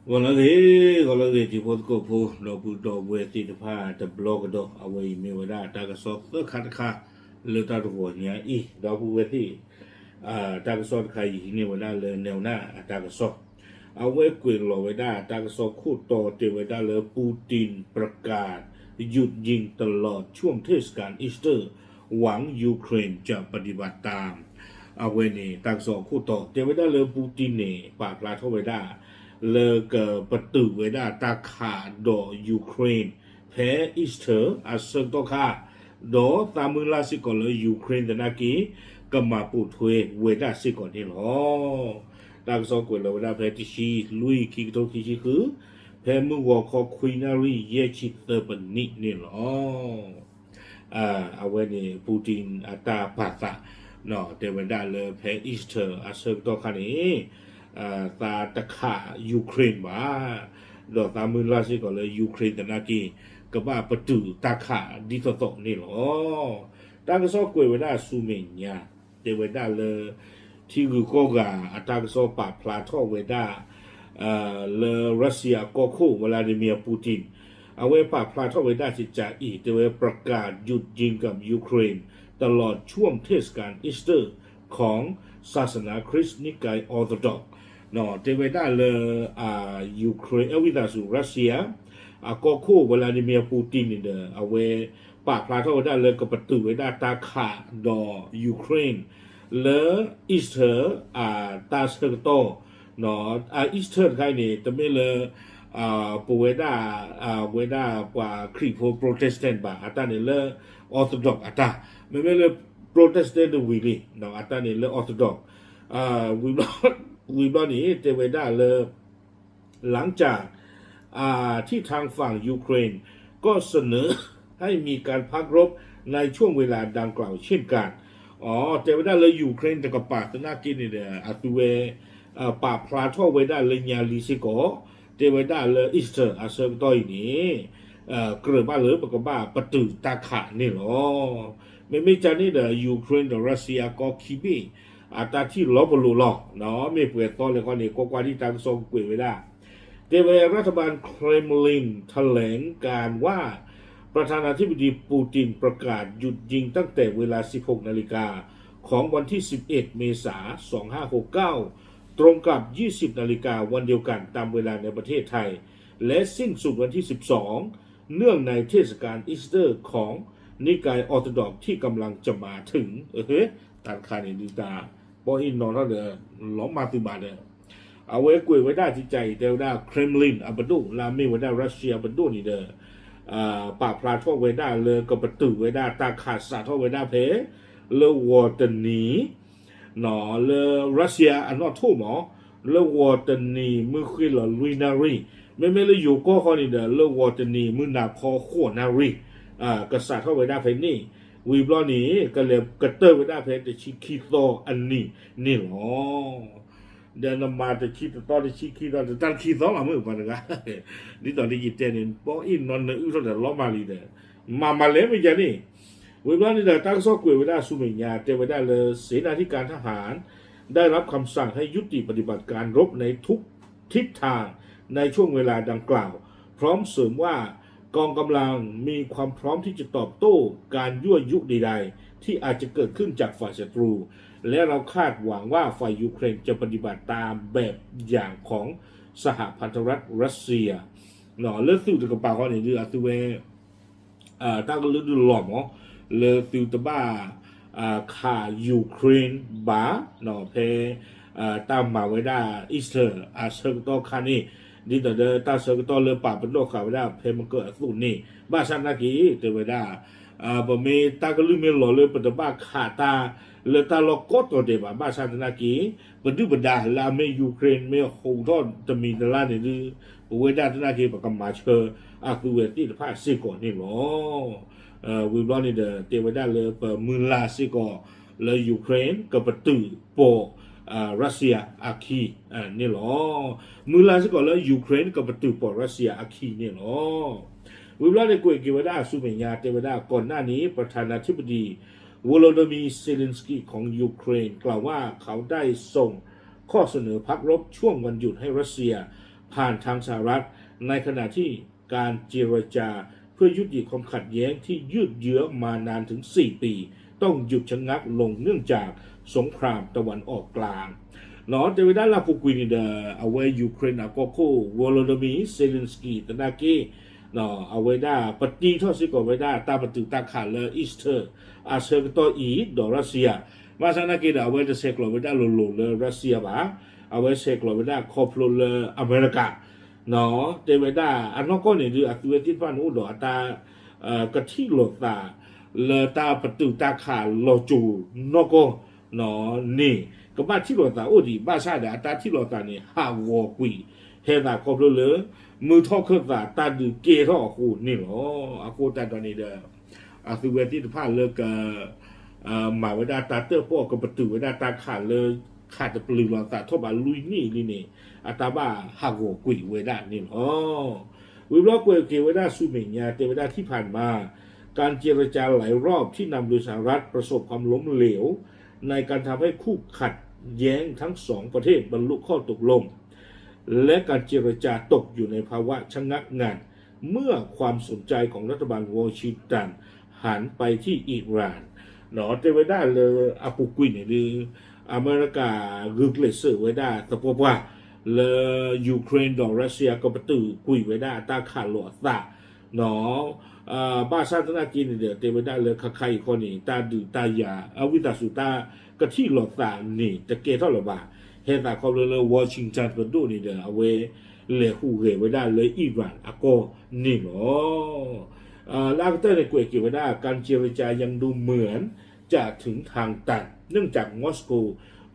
ဂီၤလၢအဂ့ၤ, ဂီၤလၢအဂ့ၤ တံၤဖိသကိးဖိ ဒီပုၢ်ဒီဝဲၢ်သ့ၣ်တဖၣ်တဘျီကဒီး, အဝဲအံၤမ့ၢ်ဝဲဒၣ်တၢ်ကစီၣ်သၢခါတခါ လၢတၢ်တဂီၤညါအံၤ, ဒီပုၢ်ဝဲၢ်သ့ၣ် တၢ်ကစီၣ်တခါအံၤဟံးန့ၢ်ဝဲဒၣ်လၢနဲဝနၢ်အတၢ်ကစီၣ်, အဝဲကွဲးလီၤဝဲဒၣ်တၢ်ကစီၣ်ခိၣ်တီတဲဝဲဒၣ်လၢ Putin ประกาศหยุดยิงตลอดช่วงเทศกาลอีสเตอร์ หวังยูเครนจะปฏิบัติตาม အဝဲန့ၣ် တၢ်ကစီၣ်အခိၣ်တီတဲဝဲဒၣ်လၢ Putin န့ၣ် ပာ်ဖျါထီၣ်ဝဲဒၣ် လၢကပတုာ်ဝဲဒၣ်တၢ်ခးဒီး Ukraine ဖဲ Easter အဆၢကတီၢ်ခါ, ဒီးသးမုၢ်လၢ်စ့ၢ်ကီးလၢ Ukraine သနာ်က့ ကမၤပိာ်ထွဲဝဲဒၣ်စ့ၢ်ကီးန့ၣ်လီၤ. တၢ်ကစီၣ်ကွဲးလီၤဝဲဒၣ်ဖဲတဆံလွံၢ် ခံကထိခံဆံဃု, ဖဲမုၢ်ဂီၤခီခွံနၣ်ရံၣ် ယဲၢ်ဆံသၢပနံးန့ၣ်လီၤ. အဝဲန့ၣ် Putin အတၢ်ပာ်သး တဲဝဲဒၣ်လၢဖဲ Easter အဆၢကတီၢ်ခါန့ၣ် သးတခး Ukraine ဘၣ်, ဒီးသးမုၢ်လၢ်စ့ၢ်ကီးလၢ Ukraine သနာ်က့ ကဘၣ်ပတုာ်တၢ်ခးဒ်သိးသိးန့ၣ်လီၤ. တၢ်ကစီၣ်ကွဲးဝဲဒၣ်ဆူမဲာ်ညါ တဲဝဲဒၣ်လၢ ထံဂုၤကီၢ်ဂၤအတၢ်ကစီၣ်ပာ်ဖျါထီၣ်ဝဲဒၣ် လၢ Russia အကီၢ်ခိၣ် Vladimir Putin အဝဲပာ်ဖျါထီၣ်ဝဲဒၣ်စံးစးအံၤ တဲဝဲ ประกาศหยุดยิงกับยูเครนตลอดช่วงเทศกาลอีสเตอร์ของศาสนาคริสต์นิกายออร์โธดอกซ์ တဲဝဲဒၣ်လၢ Ukraine အဝံသးစူၤ Russia အကီၢ်ခိၣ် Vladimir Putin န့ၣ်ဒီး အဝဲပာ်ဖျါထီၣ်ဝဲဒၣ်လၢကပတုာ်ဝဲဒၣ်တၢ်ခးဒီး Ukraine လၢ Easter အတၢ်ဆၢကတီၢ် Easter တခါအံၤန့ၣ် တမ့ၢ်လၢ ပဝဲဒၣ် ဝဲဒၣ်ပှၤခရံာ်ဖိ Protestant ဘၣ်, အတၢ်န့ၣ်လၢ Orthodox အတၢ်, မ့မ့ၢ်လၢ Protestant တဝံၤလံ အတၢ်န့ၣ်လၢ Orthodox ဝံၤဘျီန့ၣ် တဲဝဲဒၣ်လၢ หลังจาก อ่า ที่ทางฝั่งยูเครนก็เสนอให้มีการพักรบในช่วงเวลาดังกล่าวเช่นกัน တဲဝဲဒၣ်လၢ Ukraine တကပၤသနာ်က့န့ၣ်ဒီး အသုဝဲ ပာ်ဖျါထီၣ်ဝဲဒၣ်လၢညါလံစ့ၢ်ကီး တဲဝဲဒၣ်လၢ Easter အဆၢကတီၢ်အံၤန့ၣ် ကြၢးဘၣ်လၢပကဘၣ်ပတုာ်တၢ်ခးန့ၣ်လီၤ. မ့မ့ၢ်ကန့ၣ်ဒီး Ukraine ဒီး Russia ကီၢ်ခံဘ့ၣ် အတၢ်ထံၣ်လီၤပလိာ်လီၤ. မ့ၢ်ပှဲၤသီလဲၣ်ဃီန့ၣ် ကွၢ်ကွၢ်ဒ်တၢ်ကစီၣ်ကကွဲးဝဲဒၣ် တဲဝဲ รัฐบาลเครมลินแถลงการว่า ประธานาธิบดีปูตินประกาศหยุดยิงตั้งแต่เวลา สิบหกนาฬิกา ของวันที่ สิบเอ็ด เมษา สองห้าหกเก้า ตรงกับ ยี่สิบนาฬิกาวันเดียวกันตามเวลาในประเทศไทย และสิ้นสุดวันที่ สิบสอง เนื่องในเทศกาลอีสเตอร์ของนิกายออร์โธดอกซ์ที่กำลังจะมาถึง တၢ်တခါန့ၣ်ဒုးတၢ် ပီၢ်အံၣ်နီၢ်ထီၣ်ဒီး လီၤမၢ်သုဘၣ်ဒီး အဝဲကွဲးဝဲဒၣ်စံးစးအံၤ တဲဝဲဒၣ် Kremlin အပဒိၣ် လၢအမ့ၢ်ဝဲဒၣ် Russia အပဒိၣ်န့ၣ်ဒီး ပာ်ဖျါထီၣ်ဝဲဒၣ်လၢကပတုာ်ဝဲဒၣ်တၢ်ခးစးထီၣ်ဝဲဒၣ်ဖဲ လၢဂီၤတနံၤ လၢ Russia အနီၣ်ထိၣ်မး လၢဂီၤတနံၤမုၢ်ဃ့ၢ်လီၤလွံၢ်နၣ်ရံၣ်, မ့မ့ၢ်လၢယိၤကီၢ်ဃီန့ၣ်ဒီး လၢဂီၤတနံၤမုၢ်နၤခီဃိးနၣ်ရံၣ် ကစးထီၣ်ဝဲဒၣ်ဖဲန့ၣ်, ဝံၤဘျီန့ၣ် ကလဲၤကတၢၢ်ဝဲဒၣ်ဖဲတဆံခံသီအနံၤန့ၣ်လီၤ. ဒီးနမၤတဆံတသီတဆံခံသီ တၢ်တဆံသီလီၤမုၢ်ပှၤတဂၤ, ဒ်သိးလၢယတဲန့ၣ် ပီၢ်အံၣ်နီၢ်နအုၣ်ထီၣ်ဒီးလီၤမၢ်လံဒီး မၤမၤလဲၣ်မ့ၢ်ယၤန့ၣ် ဝံၤဘျီန့ၣ်ဒီး တၢ်ကစီၣ်ကွဲးဝဲဒၣ်ဆူမဲာ်ညါ တဲဝဲဒၣ်လၢ เสนาธิการทหาร ได้รับคำสั่งให้ยุติปฏิบัติการรบในทุกทิศทางในช่วงเวลาดังกล่าว พร้อมเสริมว่ากองกำลังมีความพร้อมที่จะตอบโต้การยั่วยุใดๆที่อาจจะเกิดขึ้นจากฝ่ายศัตรู และเราคาดหวังว่าฝ่ายยูเครนจะปฏิบัติตามแบบอย่างของสหพันธรัฐรัสเซีย လၢသုးတကပၤဃီန့ၣ်ဒုး အသုဝဲ တၢ်ကလုၢ်ဒုးလီၤမး လၢသုတဘၣ်ခး Ukraine ဘၣ် ဖဲတၢ်မၤဝဲဒၣ် Easter အဆၢကတီၢ်ခါန့ၣ် ဒ်သိးဒီးတၢ်ဆၢကတီၢ်လၢပာ်ပနီၣ်ဃာ်ဝဲဒၣ်ဖဲမကၢၢ်အသိးန့ၣ် ဘၣ်ဆၣ်သနာ်က့ တဲဝဲဒၣ် ပမ့ၢ်တၢ်ကလုၢ်မ့ၢ်လီၤလၢပတဘၣ်ခးတၢ်လၢတၢ်လီၢ်ကိးတီၤဒဲးဘၣ် ဘၣ်ဆၣ်သနာ်က့ ပဒုၣ်ပဒါလၢအမ့ၢ် Ukraine မ့ၢ်ဟူးထီၣ်တမံၤတလါန့ၣ်ဒုး ပဝဲဒၣ်သနာ်က့ ပကမၤဆၢအသုဝဲသ့ၣ်တဖၣ်စ့ၢ်ကီးန့ၣ်လီၤ. ဝံၤဘျီန့ၣ်ဒီး တဲဝဲဒၣ်လၢပမုၢ်လၢ်စ့ၢ်ကီးလၢ Ukraine ကပတုာ်ပိာ် Russia အခံန့ၣ်လီၤ. မုၢ်လၢ်စ့ၢ်ကီးလၢ Ukraine ကပတုာ်ပိာ် Russia အခံန့ၣ်လီၤ. ဝံၤဘျီန့ၣ် ကွဲးက့ၤဝဲဒၣ်ဆူမဲာ်ညါ တဲဝဲဒၣ် ก่อนหน้านี้ประธานาธิบดี โวโลดิมีร์ เซเลนสกี้ ของยูเครน กล่าวว่าเขาได้ส่งข้อเสนอพักรบช่วงวันหยุดให้รัสเซีย ผ่านทางสหรัฐ ในขณะที่การเจรจาเพื่อยุติความขัดแย้งที่ยืดเยื้อมานานถึงสี่ปี ต้องหยุดชะงักลงเนื่องจากสงครามตะวันออกกลาง တဲဝဲဒၣ်လၢအပူၤကွံာ်န့ၣ်ဒီး အဝဲ Ukraine အကီၢ်ခိၣ် Volodymyr Zelensky သနာ်က့ အဝဲဒၣ်ပတံထီၣ်စ့ၢ်ကီးဝဲဒၣ်တၢ်ပတုာ်တၢ်ခးလၢ Easter အဆၢကတီၢ်အံၤဒီး Russia ဘၣ်ဆၣ်သနာ်က့ဒီး အဝဲတဆဲးကျိးဝဲဒၣ်လိၤလိၤလၢ Russia ဘၣ်, အဝဲဆဲးကျိးဝဲဒၣ်ခီဖျိလၢအမဲရကၤ တဲဝဲဒၣ်အနီၢ်ကီၢ်န့ၣ်ဒုး အသုဝဲသ့ၣ်တဖၣ်န့ၣ်အိၣ်ဒီးအတၢ် ကထံၣ်လိာ်သး လၢတၢ်ပတုာ်တၢ်ခးလီၤစိၤနီၢ်ကီၢ်န့ၣ် ကဘၣ်ထံၣ်လိာ်သးအိၣ်ဒံး ဘၣ်ဆၣ်ဒီးအတၢ်ထံၣ်လိာ်သးန့ၣ် ဟးဂီၤကွံာ် ဟဲသးခီဖျိလၢ မုၢ်ထီၣ်ခၢၣ်သးတၢ်ဒုးကဲထီၣ်အဃိန့ၣ်လီၤ. အဃိသတးဒီးန့ၣ်ဒီး အသုဝဲသ့ၣ်တဖၣ်လၢက မၤဝဲဒၣ်တၢ်တၢၣ်ပီၣ် ကပတုာ်ဝဲဒၣ်တၢ်ခးလၢ ခးတပျုာ်လီၤသးထီၣ်ဘးလွံၢ်နံၣ်လံန့ၣ် အတၢ်ဘၣ်ဟးဂီၤကွံာ်ဝဲဒၣ်န့ၣ်လီၤ. ဝံၤဘျီကွဲးက့ၤဝဲဒၣ်ဆူမဲာ်ညါ တဲဝဲဒၣ် ที่ผ่านมา การเจรจาหลายรอบที่นำโดยสหรัฐประสบความล้มเหลว ในการทำให้คู่ขัดแย้งทั้งสองประเทศบรรลุข้อตกลง และการเจรจาตกอยู่ในภาวะชะงักงัน เมื่อความสนใจของรัฐบาลวอชิงตันหันไปที่อิหร่าน တဲဝဲဒၣ်လၢအပူၤကွံာ်န့ၣ်ဒုး အမဲရကၤဂုာ်ကျဲးစၢးဝဲဒၣ်သပှၢ်ပှၢ် လၢ Ukraine ဒီး Russia ကပတုာ်ကွံာ်ဝဲဒၣ်အတၢ်ခးလိာ်အသး ဘၣ်ဆၣ်သနာ်က့န့ၣ်ဒီး တဲဝဲဒၣ်လၢခါခါအံၤခီန့ၣ် တၢ်ဒုးတၢ်ယၤ အဝံသးစူၤတၢ်ကထံၣ်လိာ်သးန့ၣ် တကဲထီၣ်လၢၤဘၣ်. ဟဲသးခီဖျိလၢ Washington ပဒိၣ်န့ၣ်ဒီး အဝဲလဲၤဟူးဂဲၤဝဲဒၣ်လၢ Iran အကီၢ်န့ၣ်လီၤ. လၢအကတၢၢ်န့ၣ် ကွဲးက့ၤဝဲဒၣ် การเจรจายังดูเหมือนจะถึงทางตัน เนื่องจากมอสโก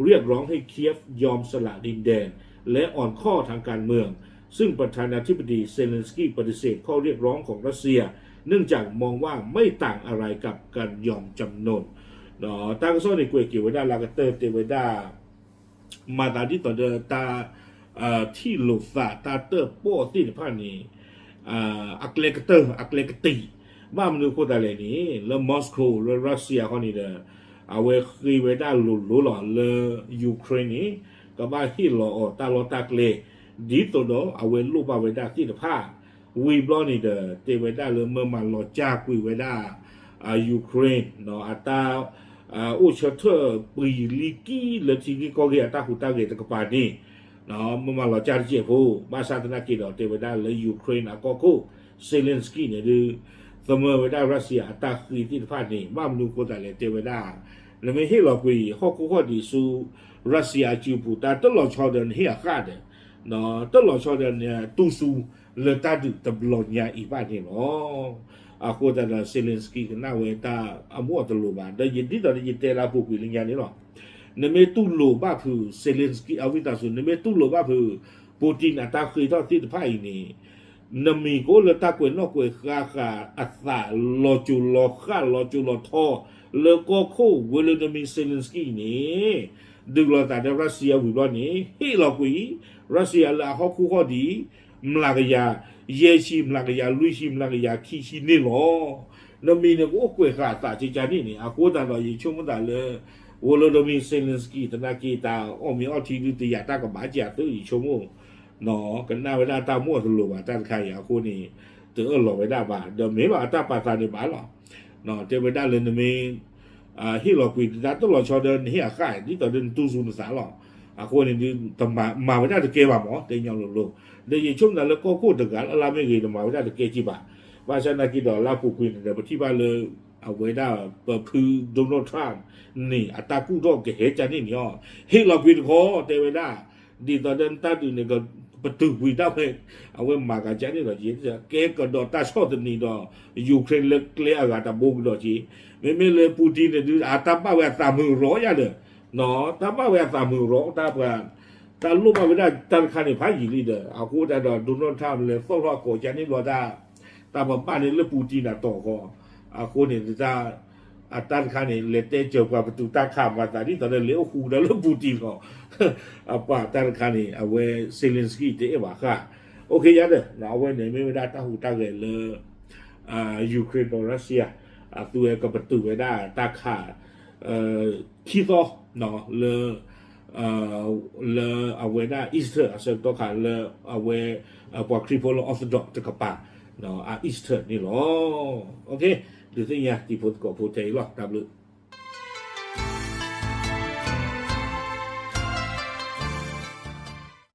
เรียกร้องให้เคียฟยอมสละดินแดน และอ่อนข้อทางการเมือง ซึ่งประธานาธิบดีเซเลนสกี้ปฏิเสธข้อเรียกร้องของรัสเซีย เนื่องจากมองว่าไม่ต่างอะไรกับการยอมจำนน တၢ်ကစီၣ်န့ၣ် ကွဲးက့ၤဝဲဒၣ်လၢအကတၢၢ် တဲဝဲဒၣ် မၤသးဒ်သိးဒီးတၢ် ထံၣ်လိာ်သးတၢ်တၢၣ်ပီၣ်သ့ၣ်တဖၣ်န့ၣ် အကျဲကတၢၢ် အကျဲကတံာ် ဘၣ်မနုၤအဃိသတးလဲၣ်န့ၣ် လၢ Moscow လၢ Russia အဃိန့ၣ်ဒီး အဝဲဃ့ဝဲဒၣ်လိၤလိၤလီၤလၢ Ukraine န့ၣ် ကဘၣ်ဟ့ၣ်လီၤအီၤတၢ်လီၢ်တၢ်ကျဲ ဒ်သိးဒီးအဝဲလိၣ်ဘၣ်ဝဲဒၣ်သ့ၣ်တဖၣ် ဝံၤဘျီန့ၣ်ဒီး တဲဝဲဒၣ်လၢမၢမၤလီၤစၢ်ကွံာ်ဝဲဒၣ် Ukraine အတၢ် အိၣ်ဆၢထၢၣ်ပှဲၤလံကံလၢထံဂ့ၢ်ကီၢ်ဂ့ၢ်အတၢ်ဟူးတၢ်ဂဲၤတကပၤန့ၣ် မၢမၤလီၤစၢ်တစဲးဖိ ဘၣ်ဆၣ်သနာ်က့ဒီး တဲဝဲဒၣ်လၢ Ukraine အကီၢ်ခိၣ် Zelensky န့ၣ်ဒုး သမၢဝဲဒၣ် Russia အတၢ်ဃ့သ့ၣ်တဖၣ်န့ၣ် ဘၣ်မနုၤအဃိသတးလဲၣ် တဲဝဲဒၣ် နမ့ၢ်ဟ့ၣ်လီၤကွံာ်ဟီၣ်ခိၣ်ဟီၣ်ဒံးဆူ Russia အစုပူၤ တၢ်တလီၤဆီဒီးနဟ့ၣ်အဃၣ်ဒီး တလီၤဆီဒီးနတူၢ်စူၤလၢတၢ်ဒုးတဘျီညါအံၤဘၣ်န့ၣ်လီၤ. အဃိသတးဒီး Zelensky ကနၣ်ဝဲတၢ်အမိၣ်အတလိၤဘၣ် ဒီးယဒ်သိးဒီးယတဲလၢအပူၤကွံာ်လၢညါန့ၣ်လီၤ. နမ့ၢ်တူၢ်လိာ်ဘၣ်ဖုး Zelensky အဝံသးစူၤ နမ့ၢ်တူၢ်လိာ်ဘၣ်ဖုး Putin အတၢ်ဃ့ထီၣ်သ့ၣ်တဖၣ်အံၤန့ၣ် နမံၤကအိၣ်လၢတၢ်ကွဲးနီၣ်ကွဲးဃါဃာ်အသး လီၤစိၤလီၤဃၣ် လီၤစိၤလီၤထီ လၢကီၢ်ခိၣ် Volodymyr Zelensky အံၤန့ၣ် ဒုးလိာ်သးဒီး Russia ဝံၤဘျီန့ၣ် ဟ့ၣ်လီၤကွံာ် Russia လၢအဟီၣ်ခိၣ်ဟီၣ်ဒံး မျးကယၤ ယဲၢ်ဆံ မျးကယၤ လွံၢ်ဆံ မျးကယၤ ခံဆံန့ၣ်လီၤ. နမံၤန့ၣ်ကအိၣ်ကွဲးဃာ်အသးကကန့ၣ်န့ၣ် အဃိသတးဒီးယဆိကမိၣ်သးလၢ Volodymyr Zelensky သနာ်က့တၢ်အီၣ်မ့ၤအီထံဒုးတယာ်တၢ်ကဘၣ်ကးသုယဆိကမိၣ် ကနၣ်ဝဲဒၣ်တၢ်မိၣ်အတလိၤဘၣ်တၢ်တခါအံၤအဃိန့ၣ် တအၢၣ်လီၤဝဲဒၣ်ဘၣ် ဒီးမ့ၢ်လီၤအတၢ်ပာ်သးန့ၣ်ဘၣ်လီၤ. တဲဝဲဒၣ်လၢနမ့ၢ် ဟ့ၣ်လီၤကွံာ်တၢ်တလီၤဆီဒီးနဟ့ၣ်အဃၣ် ဒ်သိးဒီးနတူၢ်စူၤနသးလီၤ. အဃိန့ၣ်ဒုး တမၤ မၤဝဲဒၣ်တကဲဘၣ်မး တဲညီလိၤလိၤ ဒီးယဆိကမိၣ်သးလၢကီၢ်ခိၣ်တဂၤလၢ်လၢ်မ့ၢ်ဂ့ၤ တမၤဝဲဒၣ်တကဲက့ဘၣ်. ဘၣ်ဆၣ်သနာ်က့ဒီးလၢအပူၤကွံာ်န့ၣ်ဒီး ပထံၣ်ဘၣ်လၢ အဝဲဒၣ်ပဖု Donald Trump န့ၣ် အတၢ်ကူၣ်ထီၣ်ကဟဲကန့ၣ်န့ၣ် ဟ့ၣ်လီၤကွံာ်တခီ တဲဝဲဒၣ် ဒ်သိးဒီးနတၢ်ဒုးန့ၣ် ပတုာ်ကွံာ်ဒၣ်ဝဲ အဝဲမၤကကန့ၣ်ဒီး ကဲကဒီးတၢ်ဆီၣ်သနံးဒီး Ukraine လၢကျဲအဂၤတဘိကဒီးက့ မ့မ့ၢ်လၢ Putin န့ၣ်ဒုး အတၢ်ဘၣ်ဝဲအသးမုာ်ရီယါဒီး တၢ်ဘၣ်ဝဲအသးမုာ်ရီ တၢ်ပှၤ တၢ်လိၣ်ဘၣ်ဝဲဒၣ်တၢ်တခါန့ၣ်ဖးယံာ်လံဒီး အဃိသတးဒီး Donald Trump လဲၤသီၣ်ထီၣ်အကိးကန့ၣ်ဘျီတၢ် တၢ်ပဘၣ်န့ၣ်လၢ Putin အတီၤဃီ အဃိန့ၣ် တၢ် အတၢ်တခါန့ၣ် လဲၤတဲစၢၤပှၤပတုာ်တၢ်ခးမၤသးဒ်သိးဒီးလဲၤအိၣ်ဃူဒီးလၢ Putin လီၤ. အပှၤတၢ်တခါန့ၣ် အဝဲ Zelensky တအဲၣ်ဘၣ်ဃၣ် OK ယါဒီး အဝဲန့ၣ်မ့ၢ်ဝဲဒၣ်တၢ်ဟူးတၢ်ဂဲၤလၢ Ukraine ဒီး Russia အသုဝဲကပတုာ်ဝဲဒၣ်တၢ်ခး ခံသီ လၢ လၢအဝဲဒၣ် Easter အဆၢကတီၢ်ခါလၢအဝဲ ပှၤခရံာ်ဖိလၢ Orthodox တကပၤ အ Easter န့ၣ်လီၤ. ဒုးသ့ၣ်ညါတံၤဖိသကိးဖိထဲအံၤလီၤ. တၢ်ဘျုး